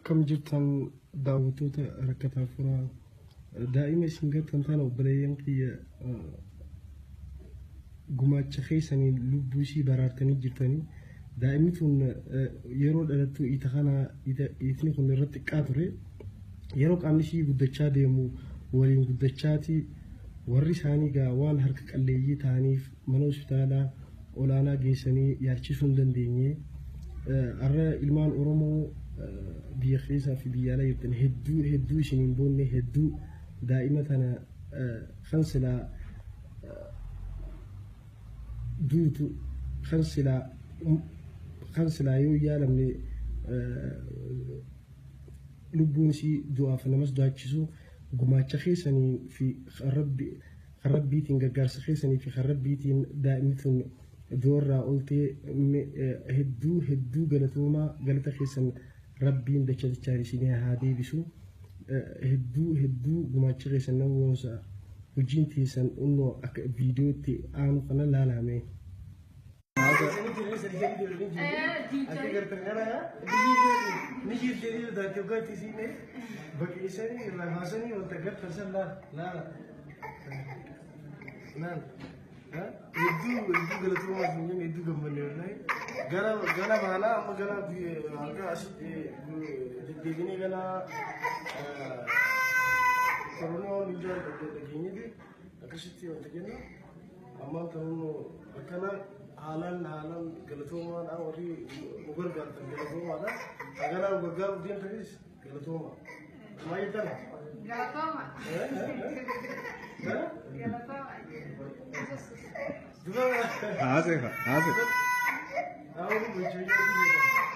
Akkam jirtan daawwattoota rakkataa furaa daa'ima isin gattan tana obboleeyyan kiyya gumaacha keessaniin lubbuu isii baraartanii jirtanii daa'imni tun yeroo dhalattu ita kana itni kun irra xiqqaa ture yeroo qaamni ishii guddachaa deemu waliin guddachaati warri isaanii gaa waan harka qalleeyyii ta'aniif mana hospitaalaa olaanaa geessanii yaalchisuu hin dandeenye. Har'a ilmaan Oromoo biyya keessaa fi biyya alaa jirtan hedduu hedduu isiniin boonne hedduu daa'ima tana kan silaa duutu kan silaa kan silaa yoo yaalamne lubbuun isii du'aaf nama sodaachisu gumaacha keessanii fi rabbi kan rabbiitiin gargaarsa keessanii fi kan rabbiitiin daa'imni tun du'arraa ooltee hedduu hedduu galatoomaa galata keessan rabbiin dacha dachaan isinii haa deebisu hedduu hedduu gumaacha keessan nama boonsa hojiin teessan unnoo akka viidiyootti aanu kana laalame. Baqeessanii irraa kaasanii wanta gartan san laala laala. Laala. Hedduu hedduu galatoomaa isin jenne hedduu gammanne wallahi. Gara gala baanaa amma gara harka asitti deddeebinee gara koronaa waan guyyaa dhageenyeeti akkasitti wanta jenna. Ammaan kan akkana haalaan haalaan galatoomaadha warri nu gargaartan galatoomaadha. Haganaa nu gargaaruuf deemtanis galatooma. Maal jettan? Galatooma. Galatooma. Dura Haasee haasee. Haasee gochuu.